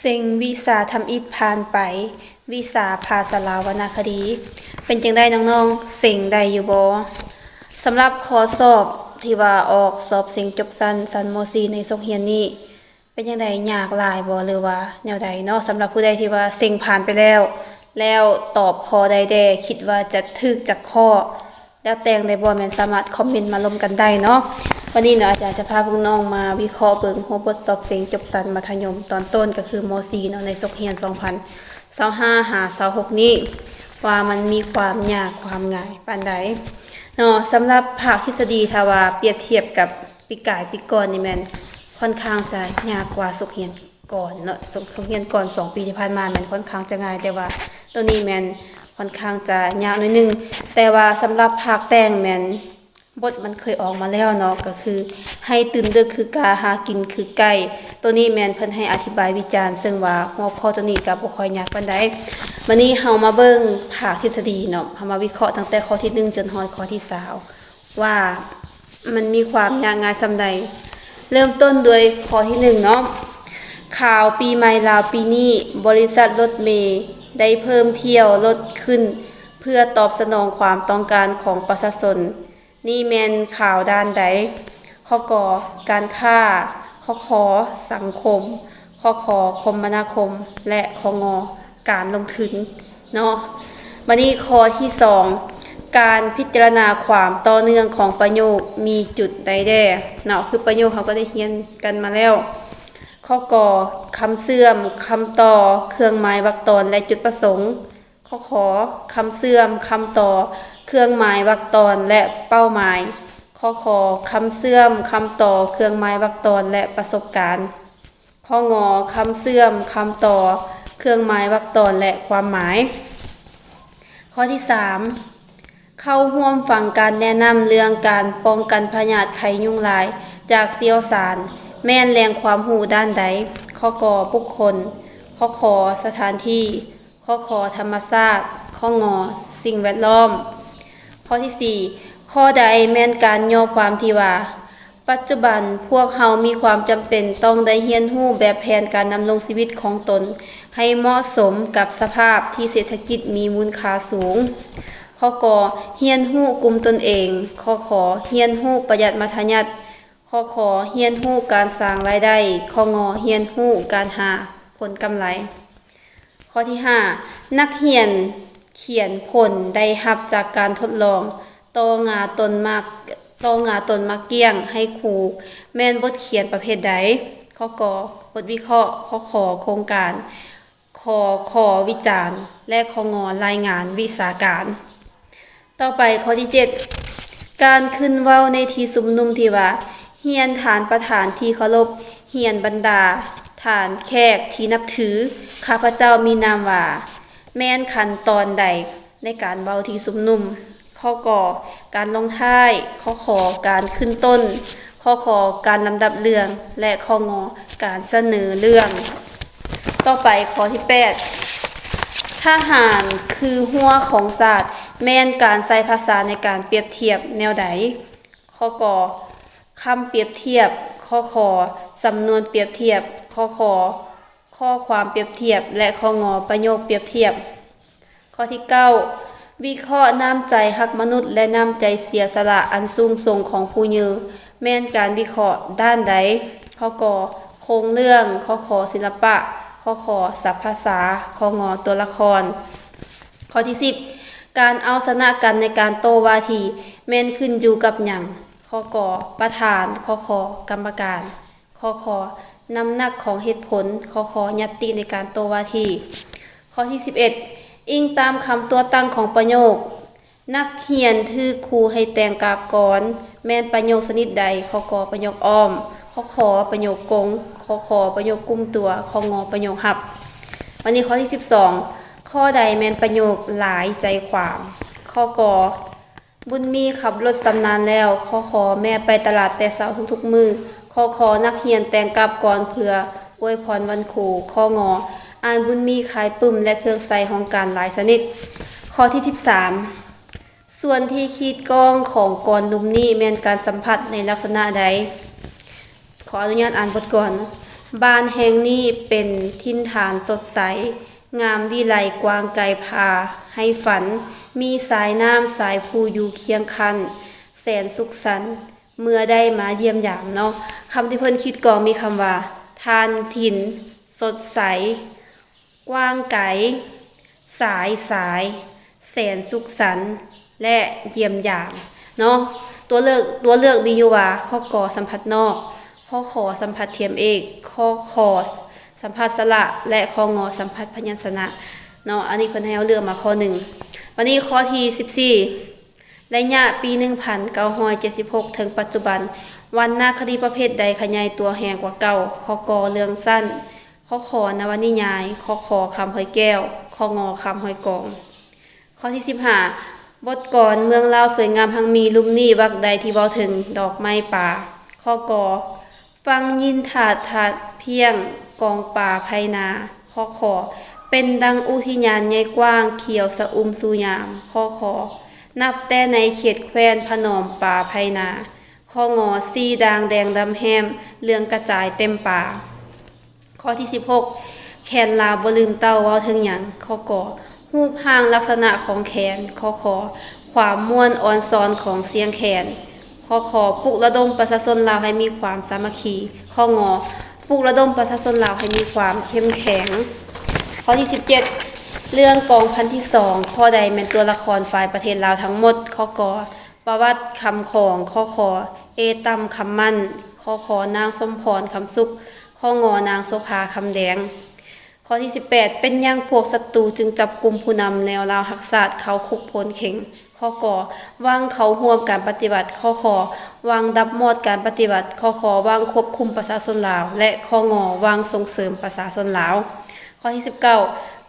ເສັງວິຊາທຳອິດຜ່ານໄປ, ວິຊາພາສາລາວວັນນະຄະດີ. ເປັນຈັ່ງໃດນ້ອງໆ ເສັງໄດ້ຢູ່ບໍ່? ສຳລັບຂໍ້ສອບທີ່ວ່າອອກສອບເສັງຈົບຊັ້ນ ຊັ້ນ ມໍສີ່ ໃນສົກຮຽນນີ້ ເປັນຈັ່ງໃດ ຍາກຫຼາຍບໍ່ ຫຼືວ່າແນວໃດເນາະ? ສຳລັບຜູ້ໃດທີ່ວ່າເສັງຜ່ານໄປແລ້ວ ແລ້ວຕອບຂໍ້ໃດແດ່ ຄິດວ່າຈະຖືກຈັກຂໍ້ ແລ້ວແຕ່ງໄດ້ບໍ່ ແມ່ນສາມາດຄອມເມັນມາລົມກັນໄດ້ເນາະ. ວັນນີ້ເນາະ ອາຈານຈະພາພວກນ້ອງມາວິເຄາະເບິ່ງຫົວບົດສອບເສັງຈົບຊັ້ນມັດທະຍົມຕອນຕົ້ນ ກໍຄື ມໍສີ່ ເນາະ ໃນສົກຮຽນ ສອງພັນຊາວຫ້າ ຫາ ຊາວຫົກ ນີ້ ວ່າມັນມີຄວາມຍາກຄວາມງ່າຍປານໃດເນາະ. ສຳລັບພາກທິດສະດີ ຖ້າວ່າປຽບທຽບກັບປີກາຍປີກ່ອນນີ້ ແມ່ນຂ້ອນຂ້າງຈະຍາກກວ່າສົກຮຽນ ກ່ອນເນາະ ສົກ ສົກຮຽນກ່ອນສອງປີທີ່ຜ່ານມາແມ່ນຂ້ອນຂ້າງຈະງ່າຍ, ແຕ່ວ່າໂຕນີ້ແມ່ນຂ້ອນຂ້າງຈະຍາກໜ້ອຍໜຶ່ງ. ແຕ່ວ່າສຳລັບພາກແຕ່ງແມ່ນບົດມັນເຄີຍອອກມາແລ້ວເນາະ ກໍຄື ໃຫ້ຕື່ນດຶກຄືກາ ຫາກິນຄືໄກ່. ໂຕນີ້ແມ່ນເພິ່ນໃຫ້ອະທິບາຍວິຈານ, ເຊິ່ງວ່າຫົວຂໍ້ໂຕນີ້ກໍບໍ່ຄ່ອຍຍາກປານໃດ. ບາດນີ້ເຮົາມາເບິ່ງພາກທິດສະດີເນາະ, ເຮົາມາວິເຄາະຕັ້ງແຕ່ຂໍ້ທີໜຶ່ງ ຈົນຮອດຂໍ້ທີຊາວ ວ່າມັນມີຄວາມຍາກງ່າຍສ່ຳໃດ. ເລີ່ມຕົ້ນດ້ວຍຂໍ້ທີໜຶ່ງເນາະ, ຂ່າວປີໃໝ່ລາວປີນີ້ ບໍລິສັດລົດເມໄດ້ເພີ່ມຖ້ຽວລົດຂຶ້ນ ເພື່ອຕອບສະໜອງຄວາມຕ້ອງການຂອງປະຊາຊົນ. ນີ້ແມ່ນຂ່າວດ້ານໃດ? ຂໍ້ ກ ການຄ້າ, ຂໍ້ ຂ ສັງຄົມ, ຂໍ້ ຂ ຄົມມະນາຄົມ ແລະ ຂໍ້ ງ ການລົງທຶນເນາະ. ບາດນີ້ຂໍ້ທີສອງ, ການພິຈາລະນາຄວາມຕໍ່ເນື່ອງຂອງປະໂຫຍກມີຈຸດໃດແດ່ເນາະ? ຄືປະໂຫຍກເຮົາກໍໄດ້ຮຽນກັນມາແລ້ວ. ຂໍ້ ກ ຄຳເຊື່ອມ, ຄຳຕໍ່, ເຄື່ອງໝາຍວັກຕອນ ແລະ ຈຸດປະສົງ. ຂໍ້ ຂ ຄຳເຊື່ອມ, ຄຳຕໍ່, ເຄື່ອງໝາຍວັກຕອນ ແລະ ເປົ້າໝາຍ. ຂໍ້ ຂ ຄຳເຊື່ອມ, ຄຳຕໍ່, ເຄື່ອງໝາຍວັກຕອນ ແລະ ປະສົບການ. ຂໍ້ ງ ຄຳເຊື່ອມ, ຄຳຕໍ່, ເຄື່ອງໝາຍວັກຕອນ ແລະ ຄວາມໝາຍ. ຂໍ້ທີສາມ, ເຂົ້າຮ່ວມຟັງການແນະນຳເລື່ອງການປ້ອງກັນພະຍາດໄຂ້ຍຸງລາຍຈາກຊ່ຽວຊານ ແມ່ນແຫຼ່ງຄວາມຮູ້ດ້ານໃດ? ຂໍ້ ກ ບຸກຄົນ, ຂໍ້ ຂ ສະຖານທີ່, ຂໍ້ ຂ ທຳມະຊາດ, ຂໍ້ ງ ສິ່ງແວດລ້ອມ. ຂໍ້ທີສີ່, ຂໍ້ໃດແມ່ນການຍໍຄວາມທີ່ວ່າ ປັດຈຸບັນພວກເຮົາມີຄວາມຈຳເປັນຕ້ອງໄດ້ຮຽນຮູ້ແບບແຜນການດຳລົງຊີວິດຂອງຕົນໃຫ້ເໝາະສົມກັບສະພາບທີ່ເສດຖະກິດມີມູນຄ່າສູງ? ຂໍ້ ກ ຮຽນຮູ້ກຸ່ມຕົນເອງ, ຂໍ້ ຂ ຮຽນຮູ້ປະຢັດມັດທະຍັດ, ຂໍ້ ຂ ຮຽນຮູ້ການສ້າງລາຍໄດ້, ຂໍ້ ງ ຮຽນຮູ້ການຫາຜົນກຳໄລ. ຂໍ້ທີຫ້າ, ນັກຮຽນຂຽນຜົນໄດ້ຮັບຈາກການທົດລອງຕໍ່ງາຕົ້ນໝາກ, ຕໍ່ງາຕົ້ນໝາກກ້ຽງໃຫ້ຄູ ແມ່ນບົດຂຽນປະເພດໃດ? ຂໍ້ ກ ບົດວິເຄາະ, ຂໍ້ ຂ ໂຄງການ, ຂໍ້ ຂ ວິຈານ ແລະ ຂໍ້ ງ ລາຍງານວິຊາການ. ຕໍ່ໄປຂໍ້ທີເຈັດ, ການຂຶ້ນເວົ້າໃນທີ່ຊຸມນຸມທີ່ວ່າ ຮຽນທ່ານປະທານທີ່ເຄົາລົບ, ຮຽນບັນດາທ່ານແຂກທີ່ນັບຖື, ຂ້າພະເຈົ້າມີນາມວ່າ, ແມ່ນຂັ້ນຕອນໃດໃນການເວົ້າທີ່ຊຸມນຸມ? ຂໍ້ ກ ການລົງທ້າຍ, ຂໍ້ ຂ ການຂຶ້ນຕົ້ນ, ຂໍ້ ຂ ການລຳດັບເລື່ອງ ແລະ ຂໍ້ ງ ການສະເໜີເລື່ອງ. ຕໍ່ໄປຂໍ້ທີແປດ, ທະຫານຄືຮົ້ວຂອງຊາດ ແມ່ນການໃຊ້ພາສາໃນການປຽບທຽບແນວໃດ? ຂໍ້ ກ ຄຳປຽບທຽບ, ຂໍ້ ຂ ສຳນວນປຽບທຽບ, ຂໍ້ ຂ ຂໍ້ຄວາມປຽບທຽບ ແລະ ຂໍ້ ງ ປະໂຫຍກປຽບທຽບ. ຂໍ້ທີເກົ້າ, ວິເຄາະນ້ຳໃຈຮັກມະນຸດ ແລະ ນ້ຳໃຈເສຍສະຫຼະອັນສູງສົ່ງຂອງຜູ້ເຍີ ແມ່ນການວິເຄາະດ້ານໃດ? ຂໍ້ ກ ໂຄງເລື່ອງ, ຂໍ້ ຂ ສິລະປະ, ຂໍ້ ຂ ສັບພາສາ, ຂໍ້ ງ ຕົວລະຄອນ. ຂໍ້ທີສິບ, ການເອົາຊະນະກັນໃນການໂຕ້ວາທີ ແມ່ນຂຶ້ນຢູ່ກັບຫຍັງ? ຂໍ້ ກ ປະທານ, ຂໍ້ ຂ ກຳມະການ, ຂໍ້ ຂ ນ້ຳໜັກຂອງເຫດຜົນ, ຂໍ້ ຂ ຍັດຕິໃນການໂຕ້ວາທີ. ຂໍ້ທີສິບເອັດ, ອີງຕາມຄຳຕົວຕັ້ງຂອງປະໂຫຍກ, ນັກຮຽນຖືກຄູໃຫ້ແຕ່ງກາບກອນ ແມ່ນປະໂຫຍກຊະນິດໃດ? ຂໍ້ ກ ປະໂຫຍກອ້ອມ, ຂໍ້ ຂ ປະໂຫຍກກົງ, ຂໍ້ ຂ ປະໂຫຍກກຸ່ມຕົວ, ຂໍ້ ງ ປະໂຫຍກຮັບ. ບັດນີ້ຂໍ້ທີສິບສອງ, ຂໍ້ໃດແມ່ນປະໂຫຍກຫຼາຍໃຈຄວາມ? ຂໍ້ ກ ບຸນມີຂັບລົດຊຳນານແລ້ວ, ຂໍ້ ຂ ແມ່ໄປຕະຫຼາດແຕ່ເຊົ້າທຸກໆມື້, ຂໍ້ ຂ ນັກຮຽນແຕ່ງກາບກອນເພື່ອອວຍພອນວັນຄູ, ຂໍ້ ງ ອ້າຍບຸນມີຂາຍປຶ້ມ ແລະ ເຄື່ອງໃຊ້ຫ້ອງການຫຼາຍຊະນິດ. ຂໍ້ທີສິບສາມ, ສ່ວນທີ່ຂີດກ້ອງຂອງກອນລຸ່ມນີ້ແມ່ນການສຳຜັດໃນລັກສະນະໃດ? ຂໍອະນຸຍາດອ່ານບົດກ່ອນ. ບ້ານແຫ່ງນີ້ເປັນຖິ່ນຖານສົດໃສ, ງາມວິໄລກວ້າງໄກພາໃຫ້ຝັນ, ມີສາຍນ້ຳສາຍພູຢູ່ຄຽງຂ້າງ, ແສນສຸກສັນ ເມື່ອໄດ້ມາຢ້ຽມຢາມເນາະ. ຄຳທີ່ເພິ່ນຄິດກໍມີຄຳວ່າ ຖ່ານຖິ່ນ, ສົດໃສ, ກວ້າງໄກ, ສາຍສາຍ, ແສນສຸກສັນ ແລະ ຢ້ຽມຢາມເນາະ. ຕົວເລືອກ, ຕົວເລືອກມີຢູ່ວ່າ ຂໍ້ ກ ສຳຜັດນອກ, ຂໍ້ ຂ ສຳຜັດທຽມເອກ, ຂໍ້ ຄ ສຳຜັດສະຫຼະ ແລະ ຂໍ້ ງ ສຳຜັດພະຍັນຊະນະເນາະ. ອັນນີ້ເພິ່ນໃຫ້ເຮົາເລືອກມາຂໍ້ໜຶ່ງ. ບັດນີ້ຂໍ້ທີສິບສີ່ ໄລຍະປີໜຶ່ງພັນເກົ້າຮ້ອຍເຈັດສິບຫົກ ເຖິງປັດຈຸບັນ, ວັນນະຄະດີປະເພດໃດຂະຫຍາຍຕົວແຮງກວ່າເກົ່າ? ຂໍ້ ກ ເລື່ອງສັ້ນ, ຂໍ້ ຂ ນະວະນິຍາຍ, ຂໍ້ ຂ ຄຳຫ້ອຍແກ້ວ, ຂໍ້ ງ ຄຳຫ້ອຍກອງ. ຂໍ້ທີສິບຫ້າ ບົດກອນເມືອງລາວສວຍງາມຮັ່ງມີ ລຸ່ມນີ້ວັກໃດທີ່ເວົ້າເຖິງດອກໄມ້ປ່າ? ຂໍ້ ກ ຟັງຍິນທາດທາດພຽງກອງປາໄພນາ. ຂໍ້ ຂ ເປັນດັ່ງອຸທິຍານໃຫຍ່ກວ້າງ ຂຽວຊະອຸ່ມສູ່ຍາມ. ຂໍ້ ຂ ນັບແຕ່ໃນເຂດແຄວ້ນພະນອມປາໄພນາ. ຂໍ້ ງ ສີດ່າງແດງດຳແຮມ ເລື່ອງກະຈາຍເຕັມປ່າ. ຂໍ້ທີສິບຫົກ ແຄນລາວບໍ່ລືມເຕົ້າ ເວົ້າເຖິງຫຍັງ? ຂໍ້ ກ ຮູບຮ່າງລັກສະນະຂອງແຄນ. ຂໍ້ ຂ ຄວາມມ່ວນອອນຊອນຂອງສຽງແຄນ. ຂໍ້ ຂ ປຸກລະດົມປະຊາຊົນລາວໃຫ້ມີຄວາມສາມັກຄີ. ຂໍ້ ງ ປຸກລະດົມປະຊາຊົນລາວໃຫ້ມີຄວາມເຂັ້ມແຂງ. ຂໍ້ທີສິບເຈັດ ເລື່ອງກອງພັນທີສອງ ຂໍ້ໃດແມ່ນຕົວລະຄອນຝ່າຍປະເທດລາວທັງໝົດ? ຂໍ້ ກ ປະຫວັດຄຳຂອງ. ຂໍ້ ຂ ເອຕ່ຳຄຳໝັ້ນ. ຂໍ້ ຂ ນາງສົມພອນ ຄຳສຸກ. ຂໍ້ ງ ນາງໂສພາ ຄຳແດງ. ຂໍ້ທີສິບແປດ ເປັນຫຍັງພວກສັດຕູຈຶ່ງຈັບກຸມຜູ້ນຳແນວລາວຮັກຊາດເຂົ້າຄຸກໂພນເຂັງ? ຂໍ້ ກ ຫວັງເຂົ້າຮ່ວມການປະຕິວັດ. ຂໍ້ ຂ ຫວັງດັບມອດການປະຕິວັດ. ຂໍ້ ຂ ຫວັງຄວບຄຸມປະຊາຊົນລາວ ແລະ ຂໍ້ ງ ຫວັງສົ່ງເສີມປະຊາຊົນລາວ. ຂໍ້ທີສິບເກົ້າ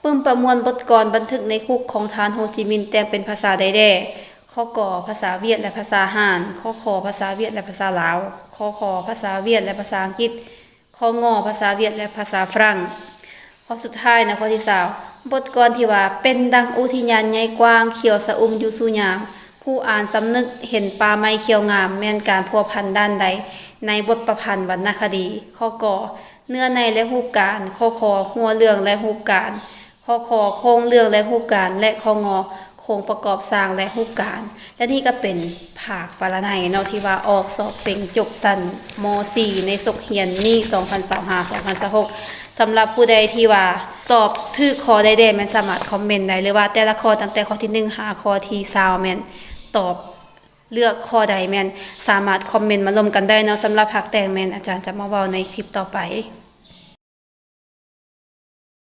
ປຶ້ມປະມວນບົດກອນບັນທຶກໃນຄຸກຂອງທ່ານໂຮຈິມິນ ແຕ່ງເປັນພາສາໃດແດ່? ຂໍ້ ກ ພາສາຫວຽດ ແລະ ພາສາຫານ. ຂໍ້ ຂ ພາສາຫວຽດ ແລະ ພາສາລາວ. ຂໍ້ ຂ ພາສາຫວຽດ ແລະ ພາສາອັງກິດ. ຂໍ້ ງ ພາສາຫວຽດ ແລະ ພາສາຝຣັ່ງ. ຂໍ້ສຸດທ້າຍນະ ຂໍ້ທີຊາວ ບົດກອນທີ່ວ່າ ເປັນດັ່ງອຸທິຍານໃຫຍ່ກວ້າງ ຂຽວຊະອຸ່ມຢູ່ສູ່ຍາມ ຜູ້ອ່ານສຳນຶກເຫັນປ່າໄມ້ຂຽວງາມ ແມ່ນການພົວພັນດ້ານໃດໃນບົດປະພັນວັນນະຄະດີ? ຂໍ້ ກ ເນື້ອໃນ ແລະ ຮູບການ. ຂໍ້ ຂ ຫົວເລື່ອງ ແລະ ຮູບການ. ຂໍ້ ຂ ໂຄງເລື່ອງ ແລະ ຮູບການ ແລະ ຂໍ້ ງ ໂຄງປະກອບສ້າງ ແລະ ຮູບການ. ແລະ ນີ້ກໍເປັນພາກປະລະໄນເນາະ ທີ່ວ່າອອກສອບເສັງຈົບຊັ້ນ ມໍສີ່ ໃນສົກຮຽນນີ້ ສອງພັນຊາວຫ້າ ສອງພັນຊາວຫົກ. ສຳລັບຜູ້ໃດທີ່ວ່າຕອບຖືກຂໍ້ໃດແດ່ ແມ່ນສາມາດຄອມເມັນໄດ້ ຫຼືວ່າແຕ່ລະຂໍ້ ຕັ້ງແຕ່ຂໍ້ທີໜຶ່ງຫາຂໍ້ທີຊາວ ແມ່ນຕອບ ເລືອກຂໍ້ໃດແມ່ນ ສາມາດຄອມເມັນມາລົມກັນໄດ້ເນາະ. ສຳລັບພາກແຕ່ງແມ່ນອາຈານຈະມາເວົ້າໃນຄລິບຕໍ່ໄປ.